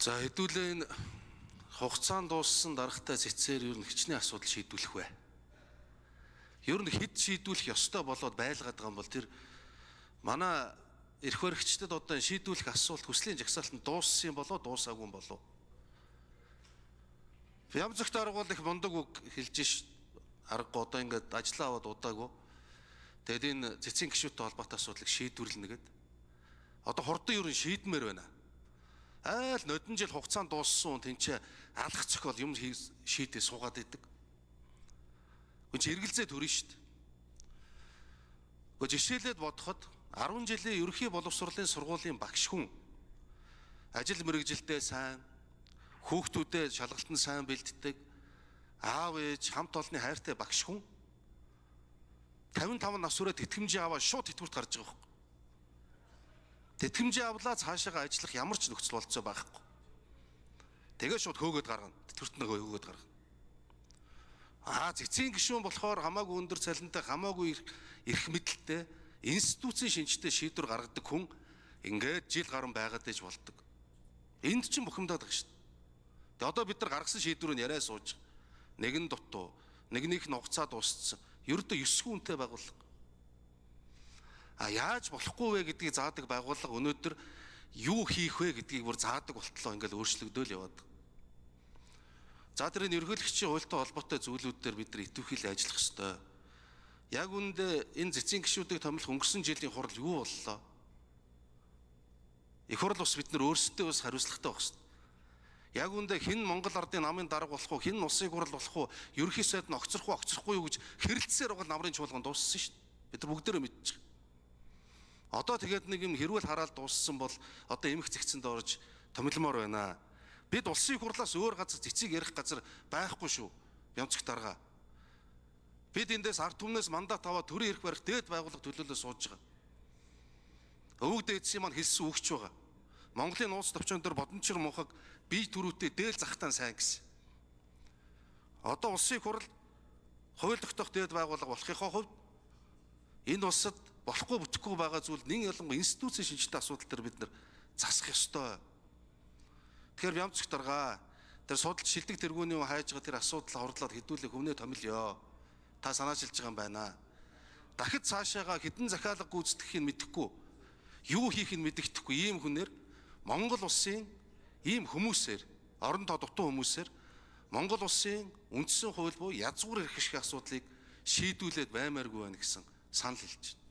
За, хэдүүлээ энэ хугацаанд дууссан даргатай цэцээр ер нь хичнээн асуудал шийдвүлэх вэ? Ер нь хэд шийдвүлэх ёстой болоод байлгаад байгаа юм бол тэр манай эрх баригчдад одоо шийдвүлэх асуулт хүслийн жагсаалт нь дууссан юм болоо, дуусаагүй юм болоо? Бямзагт аргуул их мундаг үг хэлж ш, аргагүй одоо ингээд ажиллаа аваад удаагүй. Тэгээд энэ цэцгийн гишүүнтэй холбоотой асуудлыг шийдвэрлэнэ гэд. Одоо хурдан ер нь шийдмээр байна. Айл нодон жил хугацаанд дууссан хүн тэнцээ алах цохиол юм шийдээ суугаад идэг. Гүн чи эргэлзээ төрнө шүү дээ. Гэхдээ жишээлээд бодоход 10 жилийн ерөнхий боловсролын сургуулийн багш хүн ажил мэргэжилдээ сайн, хүүхдүүдэд шалгалтанд сайн бэлддэг, аав ээж хамт олонны хайртай багш хүн 55 нас хүрээд тэтгэмжийн аваа шууд тэтгэврт гарч байгаа байхгүй. Тэтгэмжийн авлаа цаашаага ажиллах ямар ч нөхцөл болцоо байхгүй. Тэгээ шууд хөөгөөд гаргана. Тэтгэврт нөгөө хөөгөөд гаргана. Аа, цэцгийн гишүүн болохоор хамаагүй өндөр цалинтай, хамаагүй эрх мэдэлтэй, институцийн шинжтэй шийдвэр гаргадаг хүн ингээд жил гарan байгаад иж болдог. Энд чинь бухимдаад байгаа шүү дээ. Тэгээ одоо бид нар гаргасан шийдвэрийг яриа сууж нэг нь дутуу, нэгнийх нь хугацаа дууссан. Ердөө 9 хүнтэй байгууллага. А яаж болохгүй вэ гэдгийг заадаг байгууллага өнөөдөр юу хийх вэ гэдгийг бүр заадаг болтлоо ингээл өөрчлөгдөөл яваад. За, тэр энэ ерөнхийлөгчийн хуультай холбоотой зүйлүүд дээр бид нар идэвхэл ажиллах ёстой. Яг үүндээ энэ цэцгийн гишүүдийг томилох өнгөрсөн жилийн хурал юу боллоо? Их хурал бас бид нар өөрсдөө бас хариуцлагатай байх ёстой. Яг үүндээ хэн Монгол ардын намын дарга болох уу, хэн улсын хурал болох уу, ерөнхий сайд нь огцрох уу, огцрохгүй юу гэж хэрэлцсээр байгаа намрын чуулган дууссан шүү дээ. Бид нар бүгдээрээ мэдчих. Одоо тэгээд нэг юм хэрүүл хараал дууссан бол одоо эмх зэгцэнд орж томилмоор байна. Бид улсын их хурлаас өөр газар цэцгийг ярих газар байхгүй шүү. Бямцх дарга. Бид эндээс ард түмнээс мандат аваад төрийн эрх барих дээд байгууллага төлөөлөө сууж байгаа. Өвөг дээдсийн маань хэлсэн үгч байгаа. Монголын нууц товчон дээр бодончир мунхаг бие төрүүтэй дээл захтан сайн гэсэн. Одоо улсын их хурал хууль тогтоох дээд байгууллага болохынхоо хувьд энэ улсад болохгүй бүтэхгүй байгаа зүйл нэн ялангуяа институцийн шинжтэй асуудал төр бид нар засах ёстой. Тэгэхээр Бямцх дарга, тэр судалж шилдэг тэргүүний хайж байгаа тэр асуудал хордлоод хэдүүлээ хүмүүнээ томилё. Та санаачилж байгаа юм байна. Дахид цаашаага хэдэн захиалга гүйцэтгэхийг мэдэхгүй, юу хийх нь мэдэгдэхгүй ийм хүнээр Монгол улсын ийм хүмүүсээр, орон тоо дутуу хүмүүсээр Монгол улсын үндсэн хууль буюу язгуур эрх ашиг асуудлыг шийдвүлээд баймааргүй байна гэсэн санал хэлж байна.